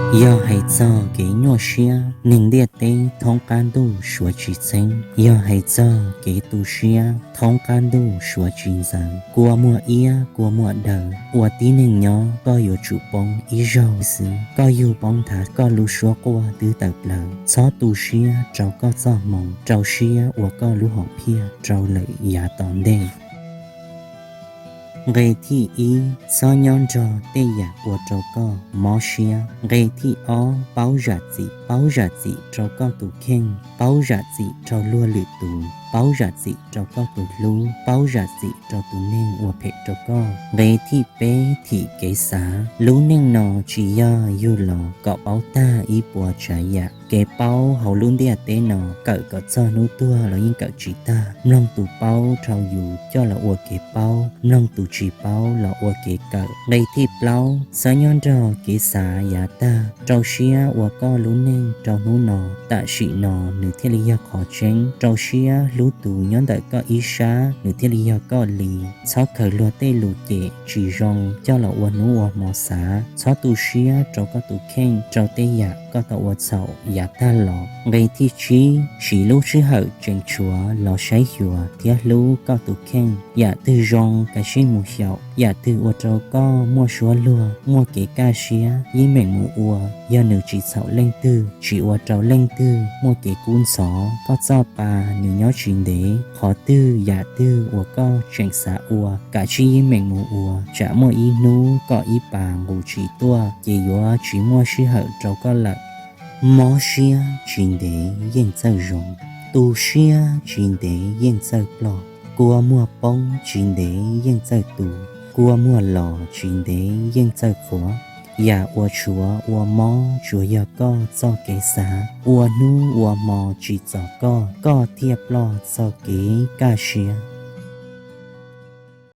Yog hais txog kev nyuaj siab, neeg ntiaj teb thoob qab ntuj suav tsis txheeb. Yog hais txog kev tu siab, thoob qab ntuj suav tsis ntxaws. Kua muag iab kua muag daws, ua tib neeg nyob koj yuav tsum poob ib zaug xwb. Koj yug poob nthav, koj lub suab quaj twb tawm plaws. Txhob tu siab rau koj txoj hmoo, rau siab ua koj lub hom phiaj rau lawm yav tom ntej. Nqe thib ib, txhob nyob nrog tej yam ua rau koj mob siab. Nqe thib ob, paub zam txim. Paub zam txim rau koj tus kheej, paub zam txim rau luag lwm tus, paub zam txim rau koj tus hlub, paub zam txim rau tus neeg ua phem rau koj. Nqe thib peb, thim kev xav. Lub neej no tsis yog yug los kom paub tag ib puas tsav yam. Kev paub hauv lub ntiaj teb no kawm kom txog hnub tuag los yeej kawm tsis tag. Mloog tus paub dhau yus coj los ua kev paub, mloog tus tsis paub los ua kev kawm. Nqe thib plaub, txhob nyob nrog kev xav yav tag. Rau siab ua koj lub neej rau hnub no, tam sim no nws thiaj li yog qhov tseeb. Rau siab hlub tus nyob ntawm koj ib sab, nws thiaj li yog koj li. Txhob khaws luag tej lus cem tsis zoo coj los ua hnub ua hmo xav. Txhob tu siab rau koj tus kheej, rau tej yam koj tau ua txhaum yav tag los. Nqe thib tsib, siv lub sij hawm tseem tshuav los saib xyuas thiab hlub koj tus kheej. Yam twg zoo kav tsij mus xyaum, yam twg ua rau koj muaj suab luag, muaj kev kaj siab, yeej meem mus ua. Yog nws tsis txhaum leej twg, tsis ua rau leej twg muaj kev kub ntxhov, koj txoj pa nws nyob tsis ntev. Qhov twg yam twg uas koj tseem xav ua, kav tsij yeej meem mus ua, tsam muaj ib hnub koj ib pas nqus tsis tuaj ces yuav tsis muaj sij hawm rau koj lawm. Mob siab tsis ntev yeej txawj zoo, tu siab tsis ntev yeej txawj ploj. Kua muag poob tsis ntev yeej txawj tu, kua muag los tsis ntev yeej txawj qhuav. Yam uas tshuav ua mob tsuas yog koj txoj kev xav, ua hnub ua hmo tsis txog koj, koj thiaj ploj txoj kev kaj siab.